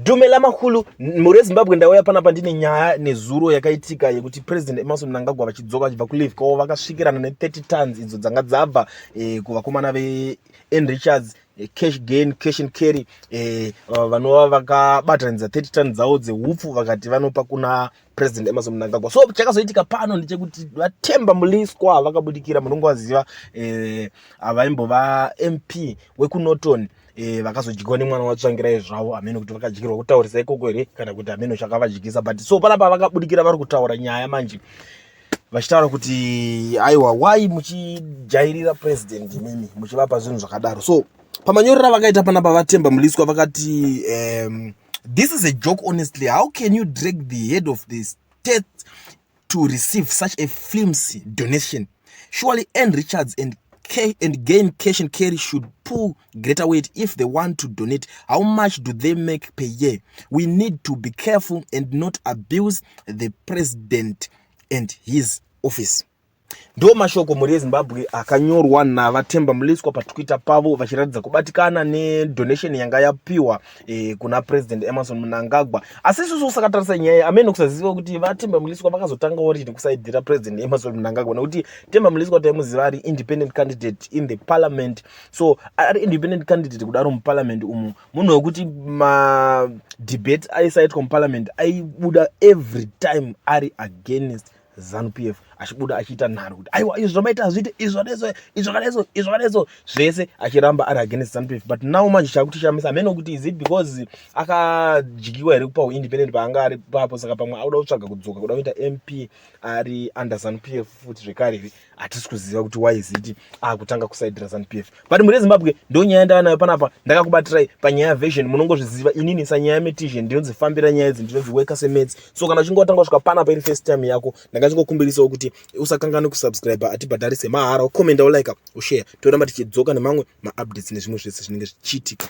Dumela makulu, mhuri yeZimbabwe, ndauya panapa ndine nyaya nezuro yakaitika yekuti President Emmerson Mnangagwa vachidzoka vachibva kuleave kwavo vakasvikirana ne30 tons idzo dzanga dzabva kuvakomana veN Richards, Cash Gain, Cash and Carry, vanova vakabatanidza 30 tons dzavo dzeupfu vakati vanopa kuna President Emmerson Mnangagwa. So chakazoitika pano ndechekuti vaTemba Mliswa vakabudikira, munongovaziva, avaimbova MP wekuNorton, vakazodyiwa nemwana waTsvangirai zvavo. Hameno kuti vakadyirwa kutaurisa ikoko here kana kuti hameno chakavadyisa, but so panapa vakabudikira vari kutaura nyaya manje, vachitaura kuti aiwa, why muchijairira president imimi muchivapa zvinhu zvakadaro? So pamanyorero avakaita panapa vaTemba Mliswa vakati, "This is a joke, honestly. How can you drag the head of the state to receive such a flimsy donation? Surely N Richards and K and Gain Cash and Carry should pull greater weight if they want to donate. How much do they make per year? We need to be careful and not abuse the president and his office." Ndo mashoko, mhuri yeZimbabwe, akanyorwa navaTemba Mliswa paTwitter pavo vachiratidza kubatikana nedonation yanga yapiwa kuna President Emmerson Mnangagwa. Asi isusu sakatarisa nyaya, amene kusaziva kuti vaTemba Mliswa vakazotangawo rini kusaidhira President Emmerson Mnangagwa, nekuti Temba Mliswa taimuziva ari independent candidate in the parliament. So ari independent candidate kudaro muparliament umu, munhu wekuti madebate aisaitwa muparliament aibuda every time ari against ZANU PF, achibuda achiita nharo kuti aiwa, izvi zvamaita hazviite, izvi zvadaiso, izvi zvakadaiso, izvi zvakadaiso, zvese achiramba ari against ZANU PF. But now manje chakutishamisa, hameno kuti is it because akadyiwa here kupa independent paanga ari papo, saka pamwe auda kutsvaga kudzoka kuda kuita MP ari under ZANU PF futi zvekare here? Hatisi kuziva kuti why is it akutanga kusaidhira ZANU PF. But mhuri yeZimbabwe, ndo nyaya ndava nayo panapa. Ndakakubatirai panyaya version. Munongozviziva, inini sanyaya metisian ndinodzifambira nyaya idzi, ndinodziweka semaths. So kana uchinge watanga kusvika panapa iri first time yako, ndanga chingokumbirisawo kuti usakanganwe kusubscribe, atibhadharise mahara, ukomenda, ulike, ushare. Toramba tichidzoka nemamwe maupdates nezvimwe zvese zvinenge zvichiitika.